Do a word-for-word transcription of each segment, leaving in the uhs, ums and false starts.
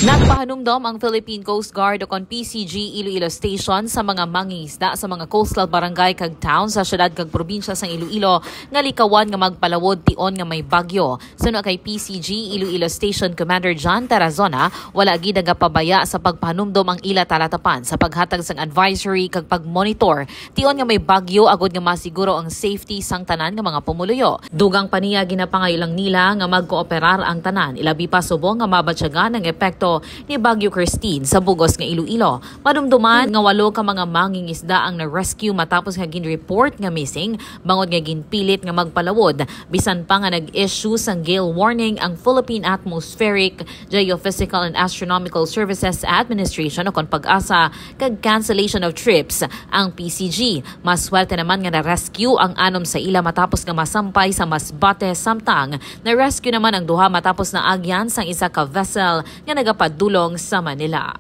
Nagpahanumdom ang Philippine Coast Guard o kon P C G Iloilo Station sa mga mangingisda sa mga coastal barangay kag town sa syudad kag probinsya sang Iloilo nga likawan nga magpalawod tion nga may bagyo. Suno kay P C G Iloilo Station Commander John Tarazona, wala gid nagapabaya sa pagpahanumdom ang ila talatapan sa paghatag sang advisory kag pagmonitor tion nga may bagyo agod nga masiguro ang safety sang tanan nga mga pumuluyo. Dugang pa niya, ginapangayo lang nila nga magkooperar ang tanan, ilabi pa subong nga mabatyagan ang epekto ni Bagyo Christine sa bug-os nga Iloilo. Madumduman nga walo ka mga mangingisda ang na-rescue matapos nga gin-report nga missing, bangod nga ginpilit nga magpalawod, bisan pa nga nag-issue sang gale warning ang Philippine Atmospheric, Geophysical and Astronomical Services Administration o kon PAGASA kag cancellation of trips ang P C G. Maswerte naman nga na-rescue ang anom sa ila matapos nga masampay sa Masbate, samtang na-rescue naman ang duha matapos naagyan sang isa ka vessel nga nagapadulong sa Manila.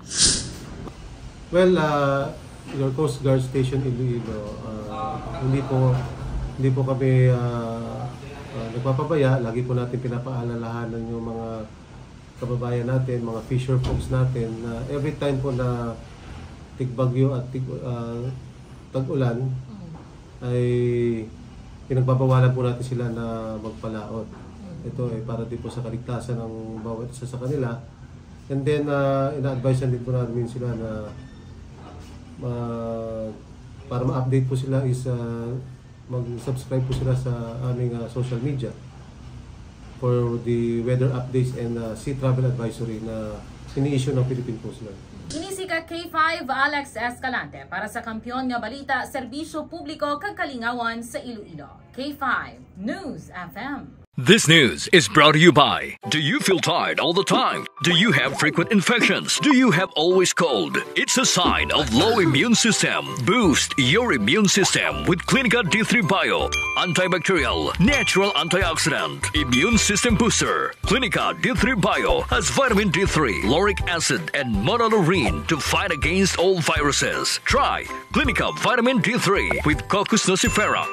Well, uh, your Coast Guard Station Iloilo, uh, hindi po hindi po kami uh, uh, nagpapabaya. Lagi po natin pinapaalalahanan yung mga kababayan natin, mga fisher folks natin, na every time po na tigbagyo at tig, uh, tag-ulan, ay pinagbabawalan po natin sila na magpalaot. Ito ay para din po sa kaligtasan ng bawat isa sa kanila. And then, uh, ina-advise din po namin sila na uh, para ma-update po sila is uh, mag-subscribe po sila sa aming uh, social media for the weather updates and uh, sea travel advisory na ini-issue ng Philippine Coast Guard. Ini si ka K five Alex Escalante para sa Kampiyon nga Balita, Serbisyo Publiko kag Kalingawan sa Iloilo. K five News F M. This news is brought to you by. Do you feel tired all the time? Do you have frequent infections? Do you have always cold? It's a sign of low immune system. Boost your immune system with Clinica D three Bio. Antibacterial, natural antioxidant, immune system booster. Clinica D three Bio has vitamin D three, lauric acid, and monolaurin to fight against all viruses. Try Clinica Vitamin D three with Cocos nucifera.